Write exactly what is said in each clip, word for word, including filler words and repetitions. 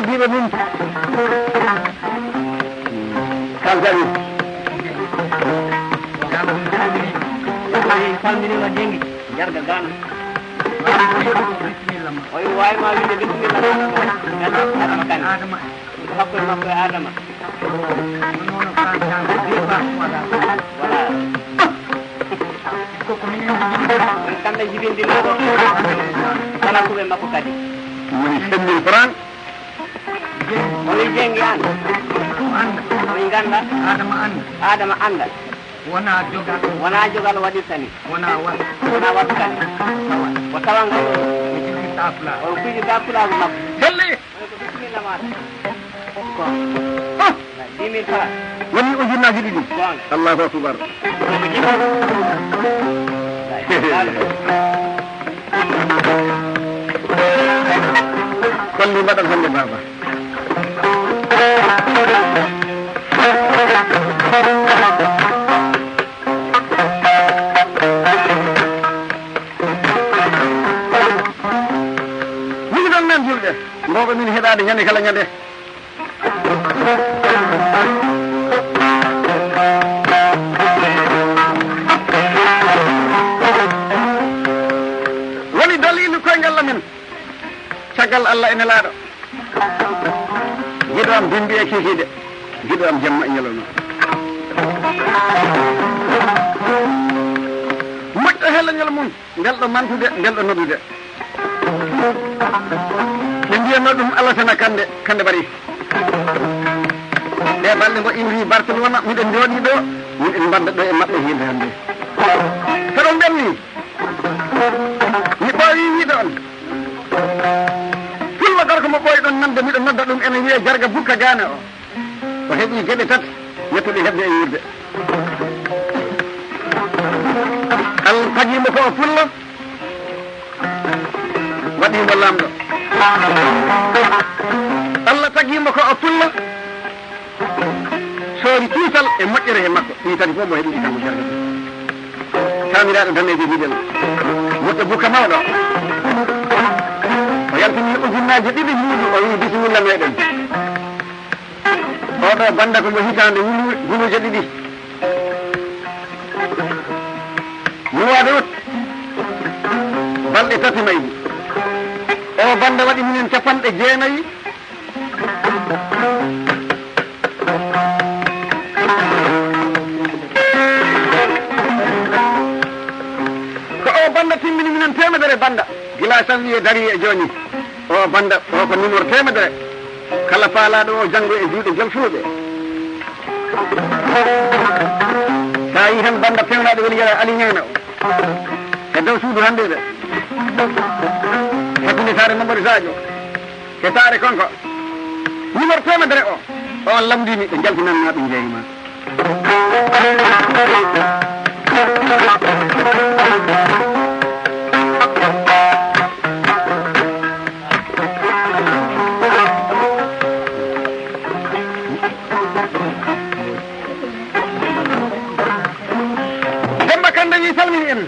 Jiiɓe mum. Kalsani. Salminima jengi. Jarga gana. Oyo wawi ma winde bisimilla. Gana Adama Kane. Ko hakkude makko e Adama. Voilà. Kamɓe jibinɗinaaɗo. Kala kuɓe makko kadi. Woni sept mille francs. O wi jengi an. Ɗum annda. O wi ganda. Adama annda. Adama annda. Wona jogal. Wona jogal waɗirta ni. Wona wat. Wona wat kadi. Ko tawa ngal. O jibinta pulaagu. O jibinta pulaagu makko. Jelle. Oyo ko bisimilla maɗa. Ko. Ah! Dix mille francs. Woni ujunnaaji ɗiɗi. Goonga. Allahu akbar. Oyo ko jiɗi. Kolli mbaɗan hannde baaba. Min ɗon men julɓe. Mbawɓe min heɗaade ñande kala ñande. Woni daliilu koyngal amen. Caggal Allah e Nelaaɗo. Giɗo am bimbi e kiikiiɗe. Giɗo am jamma e ñalawma. Moƴƴo helañol mum. Belɗo mantude, belɗo noddude. Ɓe mbiyatnoo ɗum Alasana Kande, Kande Bari. Ɗee balɗe mbo iwri Barcelona, miɗen njooɗii ɗo, miɗen mbadda ɗo e maɓɓe hiirde hannde. So ɗum ɓenni, mi ɓooyii wiide on. Pullo gorko mo ɓooyɗon nande, miɗo nodda ɗum, ene wiyee Jarga Bukka Gaane o. O heɓi geɗe tati, yettude heɓde e wuurde. Allah tagi mo ko o pullo, waɗi mo laamɗo. Allah tagi mo ko o pullo, soori cuusal e moƴƴere he makko. Ɗi tati fof mo heɓi ɗi kanko Jarga. Saamiraaɗo daneejo Bidel. Moƴƴo Bukka mawɗo. O yaltini ujunnaaji ɗiɗi muudu, o wii, "Bisimilla meɗen." Oɗo bannda ko mo hitaande wulu-, guluuje ɗiɗi. Mois d'août, balɗe tati mayri. O bannda waɗi minen capanɗe jeenayi. Ko o bannda timmini minen teemedere bannda. Gila janvier dari e jooni. O bannda, o ko numéro teemedere. Kala faalaaɗo o janngo e juuɗe Jolfuuɓe. So a yii tan bannda peewnaaɗo woni Yaya Ali Ñaana o. E dow suudu hannde ɓe. Hakkunde saare Mamadou Sadio. E saare Konko. Numéro teemedere o. On lamndii mi, ɓe njaltinannoo ɗum jeyi ma. Demba Kande wi salmini en.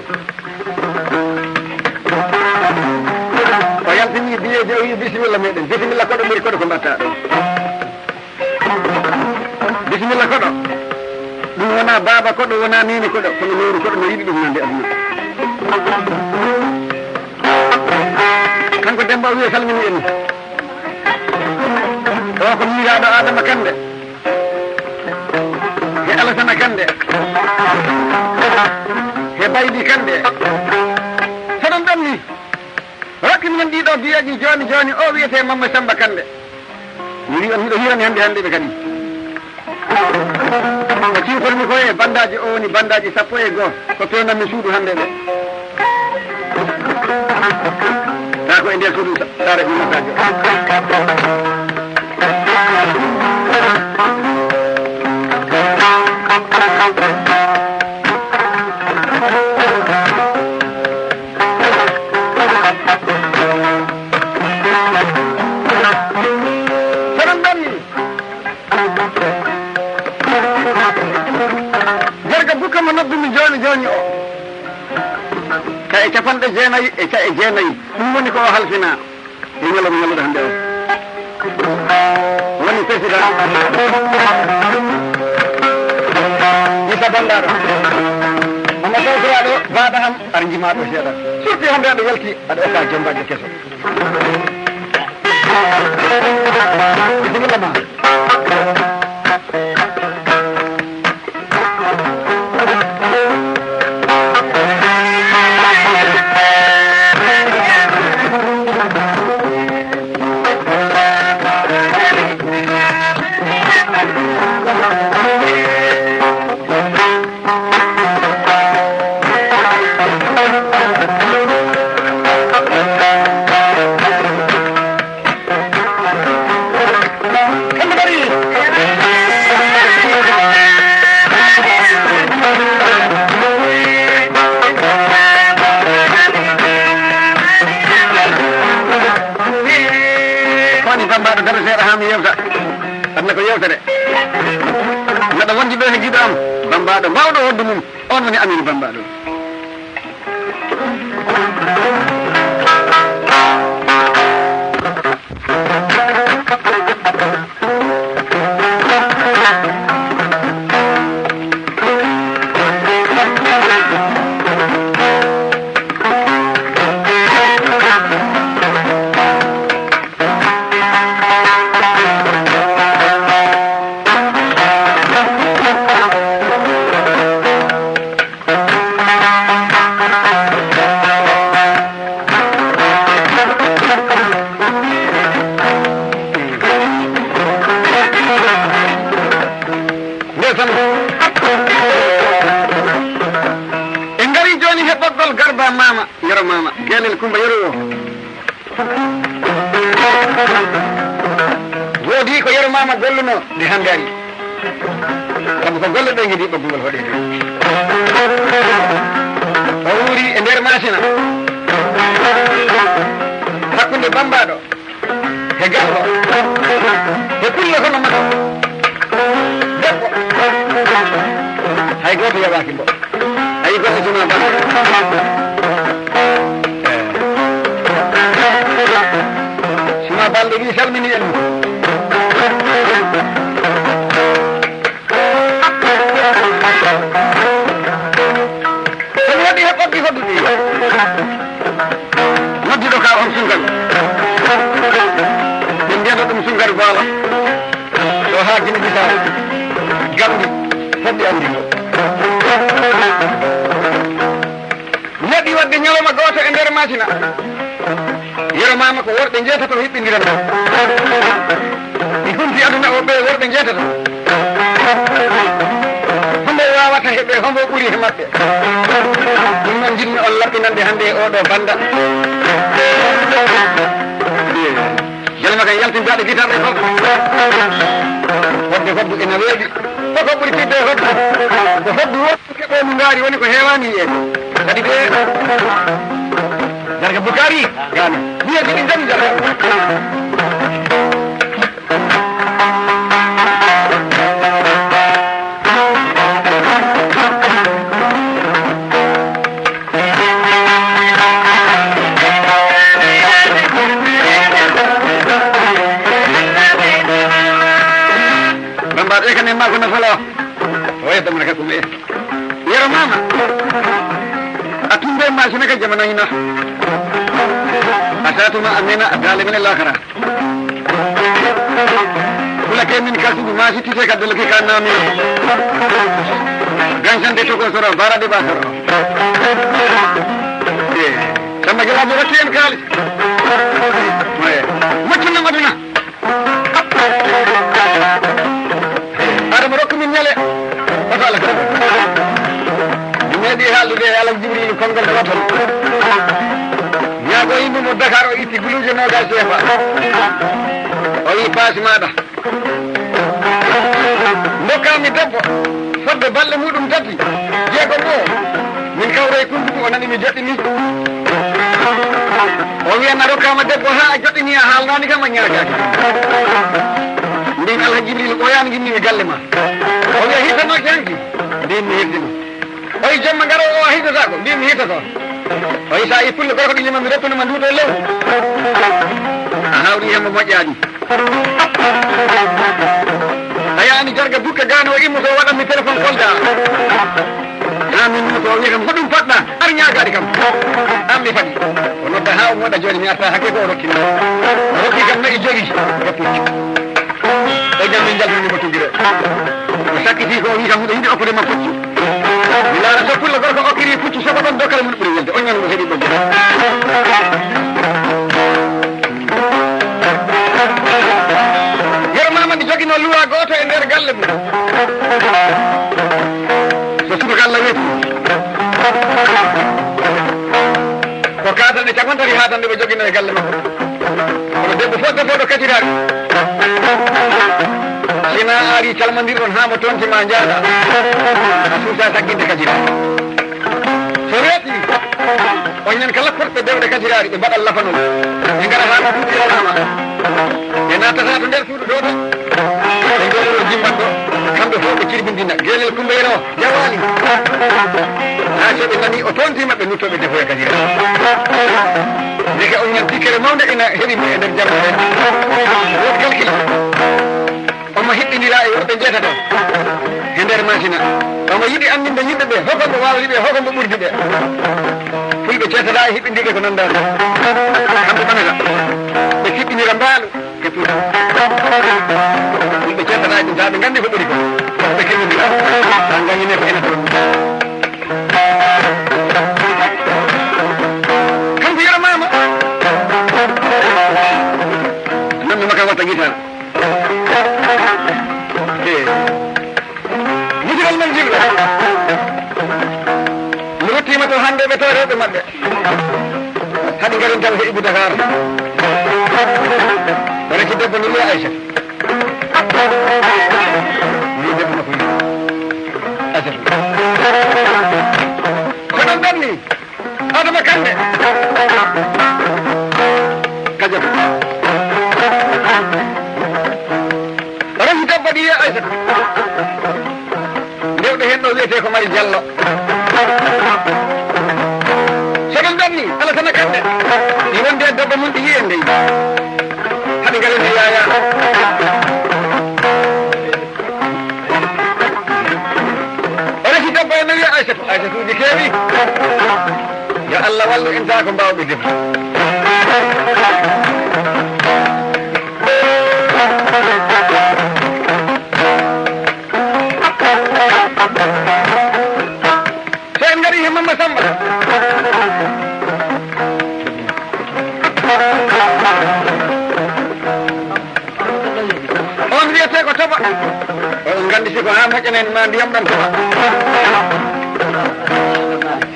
O yaltini biyeeji, o wi, "Bisimilla meɗen, bisimilla koɗo ɓuri koɗo ko mbatta ɗo." Bisimilla koɗo. Ɗum wona baaba koɗo, wona neene koɗo, kono lowru koɗo no yiɗi ɗum nande aduna. Kanko Demba o wiya salmini en. O ko miiraaɗo Adama Kande. He Alasana Kande. He Baydi Kande. So ɗum ɗon ni. Rokki minen ɗiɗo biyeeji jooni jooni, o wiyetee Mamma Samba Kande. Mi wi on, miɗo hirani hannde hannde ɓe kadi. O ciwtormi ko e bandaaji, o woni bandaaji sappo e goo, ko pewnanmi suudu hannde ɓe. Taa ko e nder suudu sa-, saare Gumma Sadio. Kono mbanmi. Jarga Bukka mo noddumi jooni jooni o. Ka e capanɗe jeenayi e ca e jeenayi. Ɗum woni ko o halfinaa. E ñalawma ñalluɗo hannde o. Président Issa Banndaɗo, omo tawtoraɗo baaba am, aɗa jima ɗo seeɗa. Surtout hannde aɗa welti, aɗa okka jombajo keso. Bisimilla ma. Koni bambaɗo, daro seeɗa haa mi yewta. Aduna ko yewtere. Neɗɗo wondi ɗo he giɗo am, bambaɗo mawɗo hoddu mum, on woni Amiiru Bambaɗo. Ndesan. En ngari jooni he ɓoggol Garba Mama, Yero Mama, Geelel Kumba Yero o. Woodi ko Yero Mama golluno nde hannde ari. Sabu ko golle ɗe ngidi ɓoggol hoɗeede. O wuuri e nder Masina. Hakkunde Bambaɗo. He garɗo. He pullo kono makko. Debbo. Hay gooto yawaaki mbo. Ayi, goɗɗo suma balɗe. Eh. Suma balɗe wi salmini en. Kono waɗi he ɓoggi fodde ɗi. Nodduɗo ka on sunkal. Ɓe mbiyata ɗum sunkal baala. Ɗo haa Gine Bisaw. Gambi. Fodde andi mo. Neɗɗi wadde ñalawma gooto e nder Masina. Yero Mama ko worɓe njeetato hiɓɓindiran ɗo. Mi hunti aduna o ɓe worɓe njeetato. Hombo wawata heɓe, hombo ɓuri he maɓɓe. Ɗum noon njiɗmi on laɓɓinande hannde e oɗo banda. Jali ma kan yaltin daɗe guitar ɗe fof. Fodde hoddu ina weeɓi. Koko ɓuri tidde e hoddu. Ko hoddu woni keɓe mu ngaari woni ko heewani e. Kadi de. Jarga Bukari. Gana. Wiye jiɗi jam jarga. Bamba ɗe kane ma ko na fala. Oye damana ka kuma. Yero Mama. A tumbe ma sina ka jamana ina. A satuma amena a dale mene lakara. Kula ke min kasu ma si tite ka dole ke kana mi. Gansan de to ko soro bara de ba soro. Eh, sama gela de rakiyan kali. Oye. Mutuna maduna. Adama rokku min ñale. Oto Allah. Mi meeɗi haaldude e Alhaji Jibril konngol gooto. Ñaago yimɓe mo Dakar, o itti guluuje noogaas seefa. O wi paasi maaɗa. Ndokkaami debbo. Fodde balɗe muɗum tati, jeegom o, min kawra e kundugu, o nani mi joɗɗini. O wiya na rokkaama debbo haa a joɗɗini, a haalnaani kam, a ñaagaaki. Mbin Alhaji Jibril, ɓooyaani ngimmimi galle ma. O wiya hittanoki hanki, mbin mi hittino. O wi jemma ngaro o a hittataako, mbin mi hittoto. O wi sa yi pullo gorko ɗi ñama mi rokkuno ma nduto law. A hawri hemmo moƴƴaani. Immoto waɗan mi téléphone Kolda. Haa min moto o wiya kam, "Hoɗum paɗɗa? Ar ñaagaade kam." An mi faɗi. O nodda haa o moɗa jooni mi arta hakke ko o rokki mi. O rokki kam na'i jowi e puccu. O jam min njaltini mo tugire. O sakkiti ko o wi kam, "Miɗo yiɗi okkude ma puccu." Mi laara so pullo gorko okkiri puccu soko ɗon dokkal mum ɓuri welde. On ñande heɓi ɓoggi. Yero mama mi jogino luwa gooto e nder galle mum. So subaka Allah weeti. Ko katanɗe capanɗe tati haa tan nde ɓe jogino e galle makko. Kono debbo fof defooɗo kaciraari. Si na ari calmandirɗon haa mo toonti ma njaada. A suusa sagginde kaciraari. So weeti, on ñan kala korɓe dewɗe kaciraari ɓe mbaɗa lafanol. Ɓe ngara haa no duuɓi yalama. Ɓe nattata to nder suudu ɗo tan. Ɓe ngooɗo jimmanɗo. Kamɓe fof ɓe cirbindina. Geelel Kumba Yero. Jawaali. Haa so ɓe nani o toontii maɓɓe, luttooɓe defoya kadi. Ndeke on ñan tikkere mawnde ina heɓi mo e nder jam heen. Wood kalkil. Omo hiɓɓindira e worɓe njeetato he nder masina. Omo yiɗi anndinde yimɓe ɓe, hoko mbo waawri ɓe, hoko mbo ɓurdi ɓe. Fulɓe ceetata e hiɓɓindirde ko nanndaa. Kamɓe ɓanata. Ɓe kiɓɓinira mbaalu. Ke Fuuta. Yimɓe ceertanaaɓe ɗum, taa ɓe nganndi ko ɓuri ko. Ɓe kewindira. Taa ngañine ko ena toon. Kanko yero maama. Nan mi maka watta gitar. Eh. Musigal men jilɓe. Mi ruttiima to hannde ɓe to rewɓe maɓɓe. Haɗi ngarin taw heɓi Dakar. O resi debbo no wiya Aysata. Wiyi debbo makko yiɗi Aysata. Ko ɗon ɓenni. Adama Kande. Kajoto. O resi debbo ɗi wiya Aysata. Ndewɗo heen ɗo wiyetee ko Mari Jallo. So ɗum ɗanni, Alasana Kande. Ɗi wondi e debbo mum ɗi yiyen dey. Haɗi ngara ndi yaaya. O resi debbo e no wiya Aysatu. Aysatuuji keewi. Yo Allah wallu en taa ko mbaawɓe defde. So en ngari he Mamma Samba. On wiyetee ko toɓa. Oɗon nganndi si ko haa moƴƴanen ma ndiyam ɗam toɓa.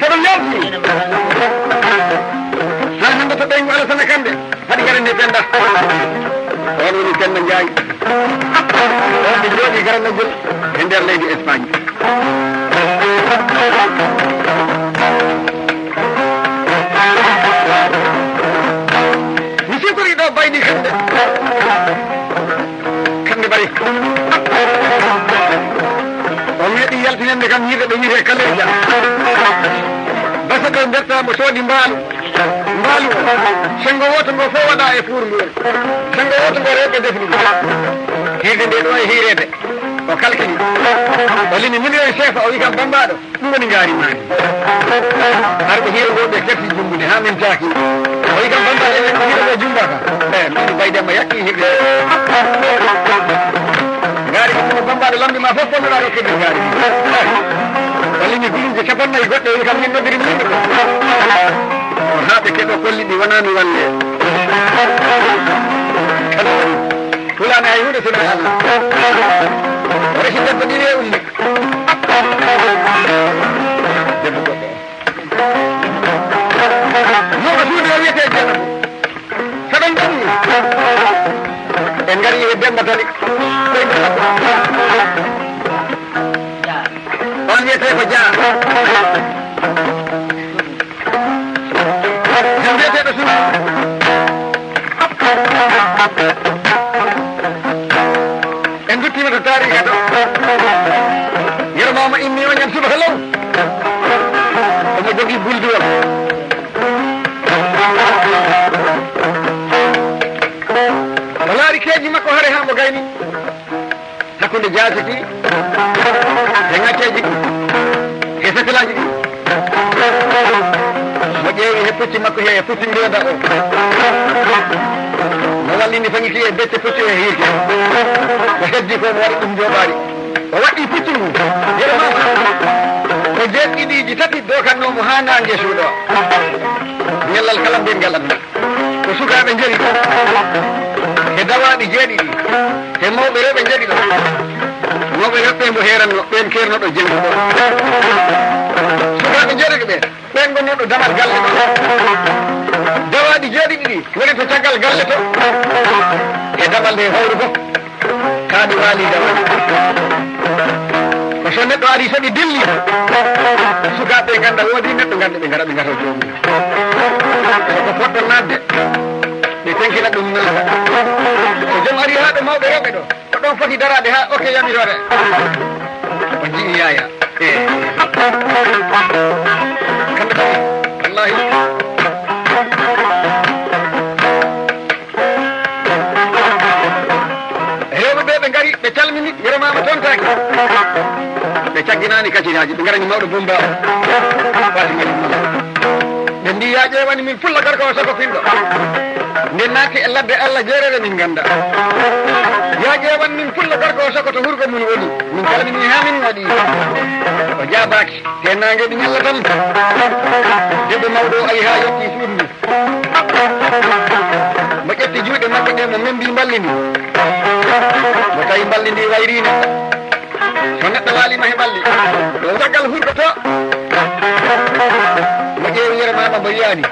Saɗa yalti. Haa hannde to ɓeyngu Alasana Kande. Haɗi ngara ni Penda. On woni Penda Njaay. On ɓe jooɗi garanagol e nder leydi Espagne. Mi sikori ɗo baydi kamɓe. Kamɓe bari. O meeɗi yaltinande kam yiide ɗo wiyetee Kaleja. Basa ɗo mberta mo soodi mbaalu. Mbaalu o. Senngo wooto ngo fof waɗa e fuur ngu. Senngo wooto ngo rewɓe defni ɗum. Hiirde nde ɗo e hiireede. O kalkini. O limi miliyoŋ seefa o wi kam Bammbaaɗo. Ɗum woni ngaari maani. Har ko hiiro ngo ɓe kerti jumbude haa min taaki. O wi kam Bammbaaɗo enen ko hiiro ngo jumbaaka. Eh, min Baydemba yakki hirde. Ngaari ko ɗum Bammbaaɗo lambi ma fof ponnoɗaa rokkude ngaari. O limi guluuje capannayyi goɗɗe wi kam min noddiri mi yimɓe ko. Haa ɓe keɗo kolli ɗi wonaa mi walle. Kadi Pulaar ne hay huunde sinaa Allah. O resi debbo ɗiɗi e ummi. Debbo goɗɗo. Mawɗo suudu o wiyetee Jeynaba. Saɗon ɗon ni. En ngari e Demba Tali. On wiyetee ko Jaa. Min mbiyeteeɗo Sulu. En nduttiima to taariika to. Yero Maama inni o ñande subaka law. Omo jogii bulduwol. O laari keeji makko hare haa mo gayni. Kunde jaasiki e ŋacceeji ɗi e fetelaaji ɗi. Mo ƴeewi he pucci makko he, e pucci mbeeda o. Mo wallini faŋi ki e becce pucci e hiirke. Ko heddi ko mo waɗi ɗum jooɓaari. O waɗi pucci mum. Yere maama. Ko jeeɗiɗiiji tati dookannoo mo haa naange suuɗo. Ñallal kala mbiyen ngal aduna. Ko sukaaɓe njari ɗo, e dawaaɗi jeeɗiɗi, e mawɓe rewɓe njari ɗo. Mawɓe rewɓe mbo heeranno, ɓeen keernoɗo jenngo ɗo. Sukaaɓe njari ɗo ɓe, ɓeen ngonnooɗo damal galle ɗo. Dawaaɗi jeeɗiɗi ɗi ngoni to caggal galle to, e damal nde hawru fof. Kaa ɗi waali dawal. Ko so neɗɗo ari, so ɗi dilli, sukaaɓe ngannda woodi neɗɗo, ngannda ɓe ngara, ɓe ngara joomum. So ko fotɗo naatde, ɓe tenkina ɗum naata. So joom ari haa ɗo mawɓe rewɓe ɗo, ko ɗon foti daraade haa okke yamiroore. O ji'i yaaya. Kamɓe tati, wallahi. Rewɓe ɓe, ɓe ngari, ɓe calmini, Yero Maama tontaaki. Ɓe cagginaani kaciraaji, ɓe ngarani mawɗo Bumba o. Fatima Yumma. Ɓe mbi, "Yaa ƴeewani min pulla gorko o soko pinɗo. Nde naati e ladde Allah jeerere min ngannda. Yaa ƴeewan min pulla gorko o soko to hurgo mum woni. Min calmini haa min waɗi." O jaabaaki. Te naange ɗi ñalla tan. Debbo mawɗo o ari haa yotti suudu ndu. Mo ƴetti juuɗe makko ɗe, mo membi mballi ndi. Mo tawi mballi ndi wayriino. So neɗɗo waalima he mballi, ɗo caggal hurgoto. Mo ƴeewi Yero Maama mo yiyaani.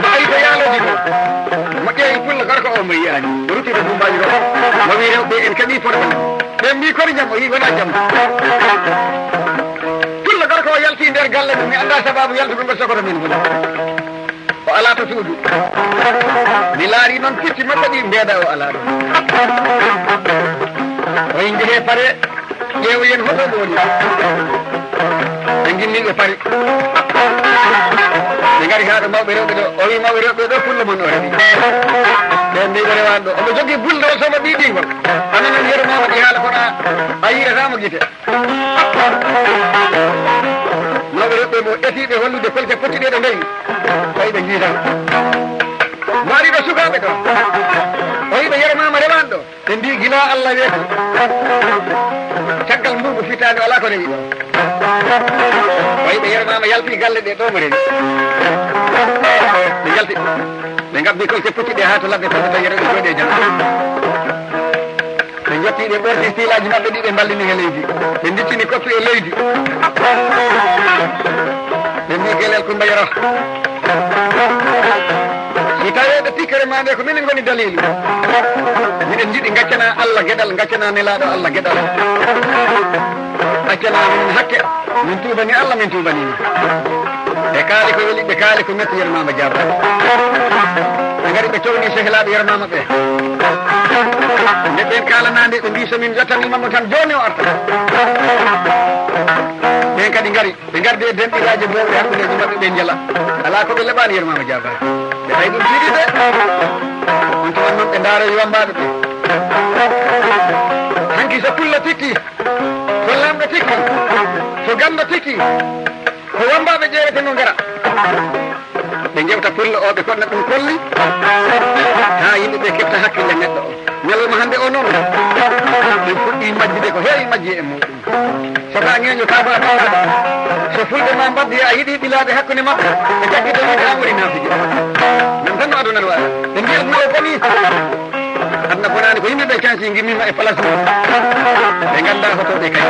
Mo ari ko yaalooji ko. Mo ƴeewi pulla gorko o mo yiyaani. O rutti to Bumbaji ɗo. Mo wi rewɓe en keɓi problème. Ɓe mbi, "Kori jam?" O wi, "Wona jam." Pulla gorko o yalti nder galle mum, mi anndaa sabaabu yaltugol ngol sokoto min hon. O alaa to suudu. Mi laari noon pucci makko ɗi mbeeda, o alaa ɗo. O innde he pare, ƴeewoyen hoto ɗo woni. Ɓe nginni ɓe pare. Ɓe ngari haa ɗo mawɓe rewɓe ɗo. O wi mawɓe rewɓe ɗo, "Pullo mon o rewi." Ɓe mbi, "O rewaani ɗo." Omo jogii bulndewol somo ɓiiɓingol. Ana noon Yero Maama ɗi haala kono a, a yiirata mo gite. Mawɓe rewɓe mo etiiɓe hollude kolte pottuɗe ɗo ndewi, tawi ɓe njiidaama. Mo ari ɗo sukaaɓe ɗo, o wi ɓe Yero Maama rewaani ɗo. Ɓe mbi gila Allah weeti. Caggal mbuuɓu fitaande alaa ko rewi ɗo. O wi ɓe Yero Maama yalti galle ɗe ɗo mo rewi. Ɓe njalti. Ɓe ngabbi kolte pottuɗe haa to ladde to, tawi rewɓe jooɗi e jam. Ɓe njotti, ɓe ɓorti fiilaaji maɓɓe ɗi ɓe mballini he leydi. Ɓe ndiccini koppi e leydi. Ɓe mbi, "Gelel Kumba Yero, si taweede tikkere ma nde ko minen ngoni daliilu, miɗen njiɗi ngaccana Allah geɗal, ngaccana Nelaaɗo Allah geɗal. Accana min hakke, min tuubani Allah, min tuubani ma." Ɓe kaali ko weli, ɓe kaali ko metti, Yero Maama jaabaaki. Ɓe ngari ɓe cowni sehilaaɓe Yero Maama ɓe. Nde ɓen kaalanaande, ɓe mbi, "So min yottaniima mo tan, jooni o arta." Ɓen kadi ngari, ɓe ngardi e denɗiraaji mboowɗi hakkundeeji maɓɓe, ɓe njala. Alaa ko ɓe leɓaani, Yero Maama jaabaaki. Ɓe tawi ɗum tiiɗi de. On tuma noon ɓe ndaaroyi wambaaɓe ɓe. Hanki so pullo tikki, so laamɗo tikki, so ganndo tikki, ko wambaaɓe ƴeewete no ngara. Ɓe njewta pullo o, ɓe koɗna ɗum kolli, haa yimɓe ɓe keɓta hakkille neɗɗo o. Ñalawma hannde o noon, ɓe fuɗɗi majjude ko heewi majji e muɗum. So ka ñeeño ka ba ɗo, so fulɓe ma mbaddi a yiɗi ɓilaade hakkunde maɓɓe, ɓe jaggito wiide an woni naafiji. Nan tan no aduna no waɗa. Ɓe mbiya ɗum o boni. Aduna bonaani ko yimɓe ɓe canci ngimmima e place mum. Ɓe ngannda hoto ɓe kay.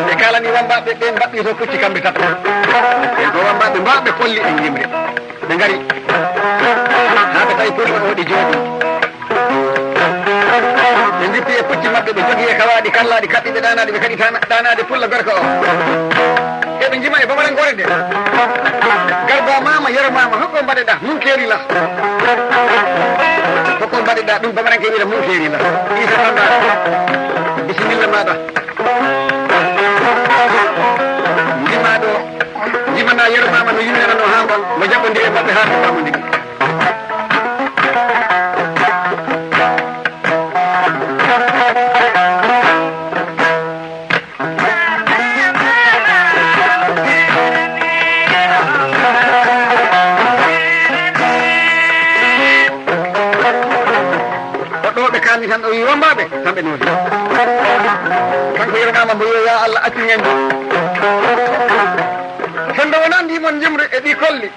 Ɓe kalani wambaaɓe ɓe mbaɗɗi to pucci kamɓe tati. Ɓen ko wambaaɓe mbaaɓe kolli e ngimre. Ɓe ngari. Haa ɓe tawi pullo o waɗi jooɗi. Ɓe ndippi e pucci maɓɓe, ɓe jogii e kawaaɗi kallaaɗi, kaɓɓi ɓe ɗaanaaɗi, ɓe kaɗi tana-, ɗaanaade pullo gorko o. Eɓe njima e bamarankoore nde. Garba maama, Yero maama, hokko mbaɗeɗaa, mun keeri la. Hokko mbaɗeɗaa, ɗum bamaranke wiira mun keeri la. Isa Tamba, bisimilla maaɗa. Njima ɗo, njimana Yero maama no yimmirano haa ngon, mo jaɓɓondiri e maɓɓe haa no pamondiri. Mi tan o wi wambaaɓe, kamɓe nooti. Kanko yernaama mbo yo ya Allah accu ñande. Fende wonandi mon jimre e ɗi kolli.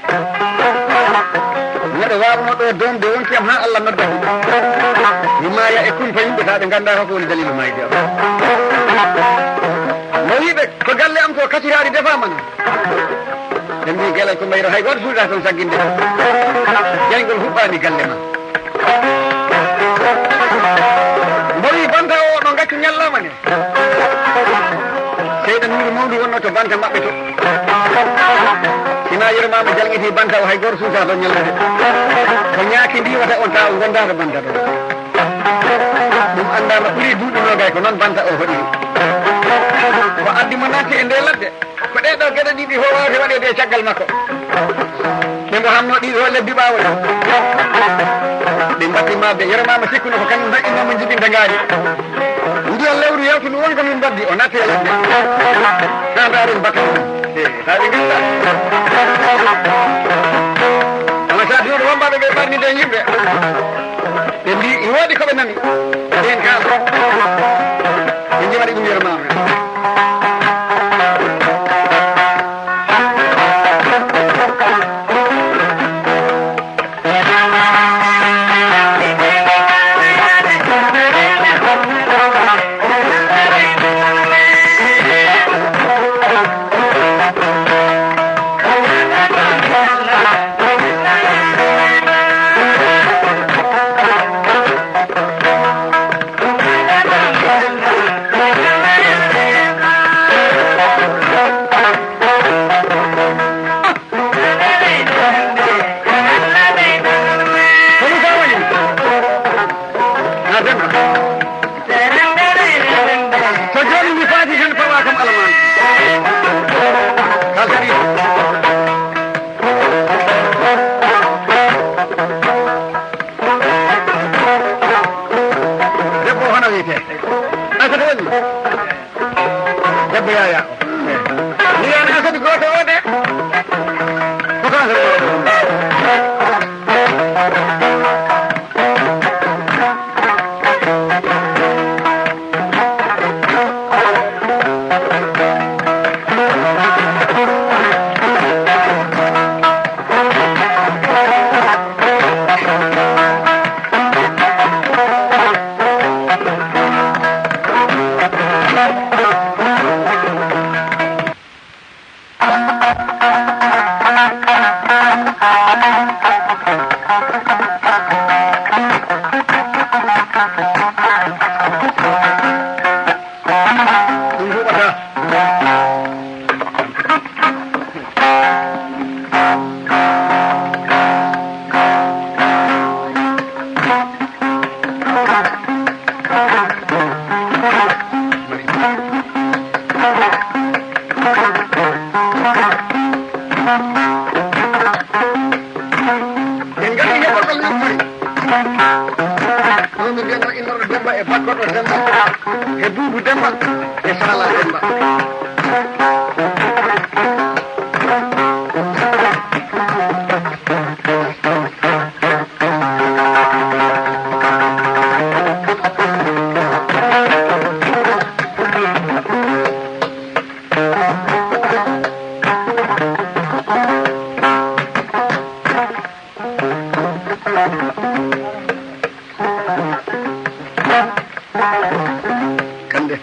Neɗɗo waawno ɗo doom de wonti am haa Allah nodda. Mi maaya e kumpa yimɓe taa ɓe ngannda ko woni dalilu maayde am. Mo wiiɓe ko galle am to katiraari defaama na. Ɓe mbii gelal ko mayro hay gooto suuɗa toon sagginde. Jayngol huɓɓaani galle ma. Mbowi banta o no ngaccu ñallaama ne. Seyɗa nuuru mawdu wonno to banta maɓɓe to. Sina yermaama jalngiti banta o hay gooto suusa ɗo ñallade. Ko ñaaki ndiwata on taw gondaaka banta ɗo. Ɗum anndaama ɓuri duuɓi noogay ko noon banta o hoɗi. Ko addi mo natti e nde ladde. Ko ɗee ɗoo geɗe ɗiɗi fof waawde waɗeede e caggal makko. Ɓe mbo hamno ɗiɗo lebbi ɓaawo ɗe. Ɓe mbatti maɓɓe, yermaama sikkuno ko kañum mbaɗɗinoo mo jibinta ngaari. Ndiyan lewru yaltu ɗum woni ko min mbaddi, o natti e ladde. Haa ndaaren batte mum. E, haa ɓe ngannda. Amma sa diwɗo wambaaɓe ɓe ɓarnide e yimɓe. Ɓe mbi, i woodi ko ɓe nani. Ɓen kaan. Ɓe njimani ɗum yermaama. Kono ka waɗi? Na Demba. So jooni mi faati tan fawa kam alamaan. Ka kadi. Debbo o hono wiyetee? Aysata woni? Debbo Yaya o. Ni yana asadi goto o de. Ko kan asadi goto o. Ɗum huɓata. En ngari heɓorɗo min fari. Ɗo mi mbiyata innorɗo Demba e bakkorɗo Demba e Buubu Demba e Sala Demba. Kande.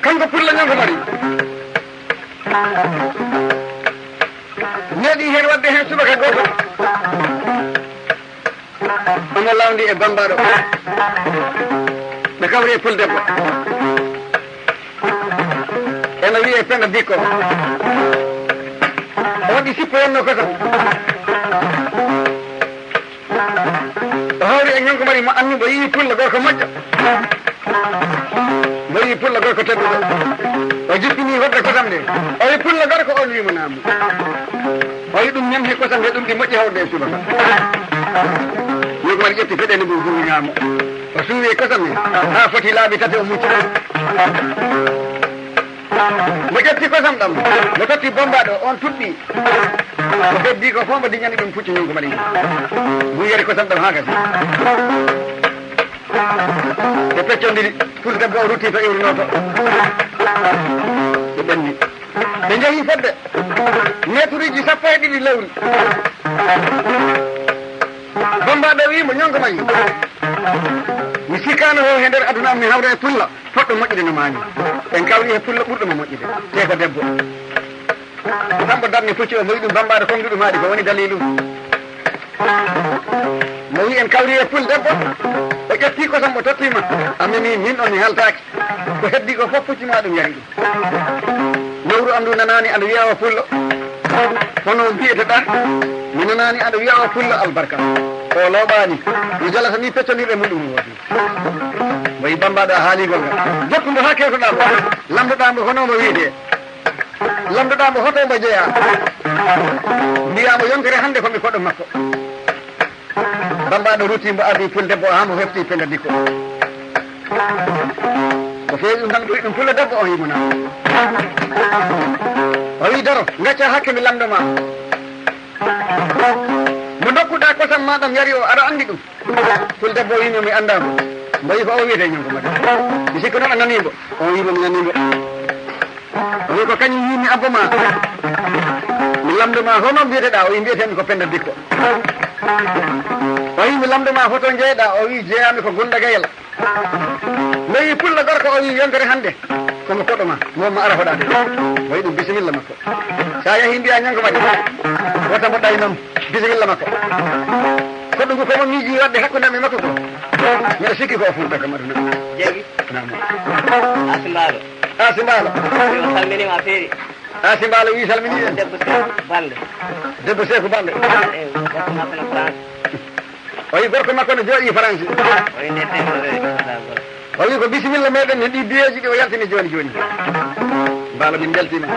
Kanko Pullo Ñonko Mari. Meeɗi heen waɗde heen subaka gooto. Omo lawndi e Bambaɗo. Ɓe kawri e Pul Debbo. Ena wiyee Penda Bikko. O waɗi sippo wonno kosam. O hawri e Ñonko Mari mo annuɗo, yii Pullo gorko moƴƴo. O wi pullo gorko tedduɗo. O jippini hoɗde kosam nde. O wi pullo gorko, on wi mo naamu. O wi ɗum ñam he kosam he ɗum ɗi moƴƴi hawde e subaka. Yo ko waɗi ƴetti feɗende mum juuwi ñaamo. O suuwi e kosam he. Haa foti laabi tati o mucci. Mo ƴetti kosam ɗam. Mo totti bombaaɗo, on tuɓɓi. Ko heddi ko fof mbo diñani ɗum pucci ñonko maɗi. Ngu yari kosam ɗam haa gasi. Ɓe peccondiri, pul debbo o rutti to iwrunoto. Ɓe ɓenni. Ɓe njehi fodde. Meeturuuji sappo e ɗiɗi lewru. Bombaaɗo wii mo, ñonko mayi. Mi sikkaano ho he nder aduna am mi hawra e pullo. Poɗɗo moƴƴude no maani. En kawri he pullo ɓurɗo mo moƴƴude. Te ko debbo. Sambo darni pucci o, mo wi ɗum bambaɗo konguɗo maaɗi, ko woni dalilu? Mo wi en kawri e pul debbo, o ƴetti kosam o tottima. A memi min on mi haltaaki. Ko heddi ko fof pucci ma ɗum yari ɗum. Lowru am ndu nanaani aɗa wiya o pullo. Hono mbiyeteɗa? Mi nanaani aɗa wiya o pullo albarka. O looɓaani. Mi jalata ni peccondirɗe mum ɗum woodi. Mo wi bambaɗo a haali gonga. Jokku mbo haa kewtoɗa mbo. Lamdoɗa mbo hono mbo wiyete. Lamndoɗaa mbo hoto mbo jeyaa. Mbiyaa mo yontere hannde ko mi koɗo makko. Bambaɗo rutti mbo ardi pul debbo o haa mbo hefti penda dikko. Ko feewi ɗum tan ɗum pullo debbo o yimo na. O wi daro, ngacca hakke mi lamndo ma. Mo ndokkuɗaa kosam ma ɗam yari o aɗa anndi ɗum. Pul debbo o wiimo mi anndaa mo. Mbo wi ko o wiyete ñonko mbaɗi. Mi sikku noon a nanii mbo. O wiimo mi nanii mbo. O wi ko kañum wiimi abbo ma. Mi lamndo ma hono mbiyeteɗaa? O wi mbiyetemi ko Penda Dikko. O wi mi lamndo ma hoto jeeɗaa? O wi jeeyami ko Gunda Gayel. Mbo wi pullo gorko o wi yontere hannde. Ko mo koɗo ma, mo mo ara hoɗaade. Mbo wi ɗum bisimilla makko. Sa yahi mbiya ñanko mbaɗi. Wota mbo ɗaynam bisimilla makko. Koɗo ngu ko mo miiji waɗde hakkunde am e makko ko. Mbiɗa sikki ko o fulta kam aduna. Jeegi. Naam. Asimbaalo. Asimbaalo. Yo salminima feeri. Asimbaalo wi salmini en. Debbo Seeku Balde. Debbo Seeku Balde. Eyi, gorko makko no France. O wi gorko makko no jooɗi France. O wi nde temedere. O wi ko bisimilla meɗen he ɗi biyeeji ɗi o yaltini jooni jooni. Mbaalo min mbeltima.